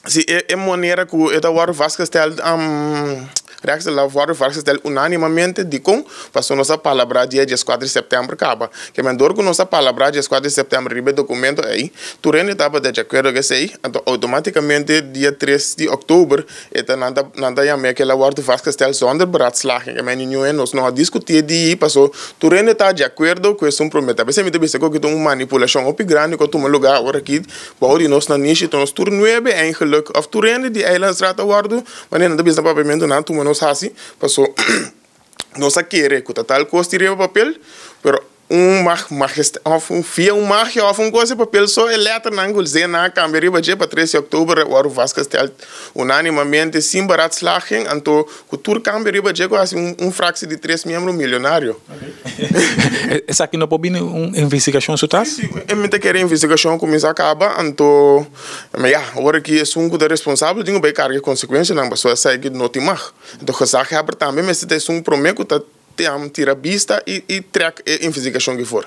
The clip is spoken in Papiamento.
Si e manera ku e ta wòrdu vastgesteld, rechtstreeks a wòrdu vastgesteld unánimamente, dikon? Pasobra nos a palabrá dia dieskuater di sèptèmber kaba. Ke men dor ku nos a palabrá dieskuater di sèptèmber riba e dokumento ei, tur hende tabata di akuerdo ku esei, anto outomátikamente dia tres di òktober e ta nan ta nan ta yam'é ku el a wòrdu vastgesteld zonder beraadslaging. Ke men niun hende nos no a diskutié di ei pasobra tur hende ta di akuerdo ku esun promé. Ta p'esei mi ta bisa ku aki ta un manipulashon hopi grandi ku a tuma lugá ora aki. Bou di nos nanishi ta nos tur nuebe eigenlijk of tur hende di Eilandsraad a wordo wanneer nan ta bisa na papiamento nan a tuma nos hasi paso nos a kere ku ta tal kos tin riba papel pero un mag majest of un via un magia of un kos e papel so e letternan ku zena a kambia riba dje pa tres di oktober a wordo vastgesteld unanimamente sin beraadslaging anto Ku tur kambio riba dje ku hasi un fraksie di tres miembro milionario. Esaki no por bini un investigashon su tras? Si, si, mi ta kere investigashon kuminsá kaba, anto ma ya, ora ki esun ku ta responsabel tin ku bai karga e konsekuensianan pasobra esaki no tin mag. Anto gezaghebber tambe mester ta esun promé ku ta tira bista i trèk e investigashon ki for.